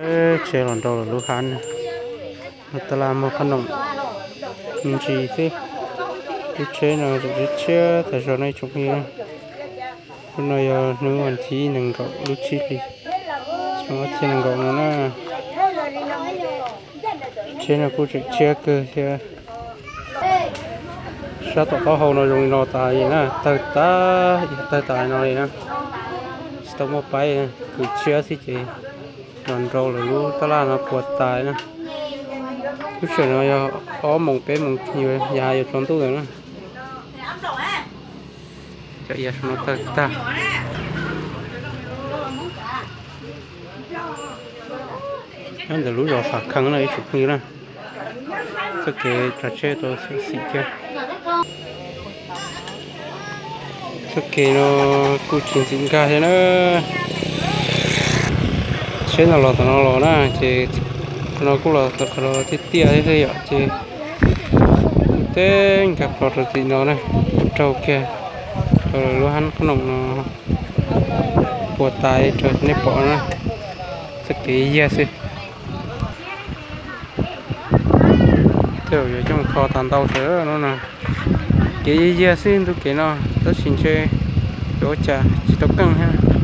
Tsheb los nrau lawm lub hab na. Tab laj muag qhob noom me ntsis xwb. Lub tsheb no tseem tshiab tshiab tas zog no ib tsoom phooj ywg. Hnub no yog hnub vas thib nees nkaum lub tsib hlis, xyoo ob txhiab nees nkaum no na. Tsheb no kuj tseem tshiab kawg thiab. Sab tom taub hau no zoo li no tas li na, tawg tas, tawg tas li no li na. Tsis tau muaj paib, kwv tshiab xwb ces los nrau lawm lub tab laj no puas tas na. Lub sij hawm no yog ob moos peb moos, yav yuav tsaus ntuj ntawd na. Cov iav no tawg tag. Nyob ntawm lub zos Fam Khees no ib tsoom phooj ywg na. Txoj kev tsav tsheb tau xyuam xim thiab. Txoj kev no kuj tsis ntxim nkag thiab na. Tsheb no los tom no los na ces qhov no kuj los tom qhov no tiaj tiaj thiab yom ces kuj teb nkag plho rau tim no na. Raug kiag rau lub hab qhob noom no puas tas raws nej pom na. Txoj kev yag xwb. Tej zaum yuav coj mus kho tas ntau sawv no na. Kev yag yag xwb ntu kev no, tab sis ntshe yuav ua cas tsis tau keej thiab.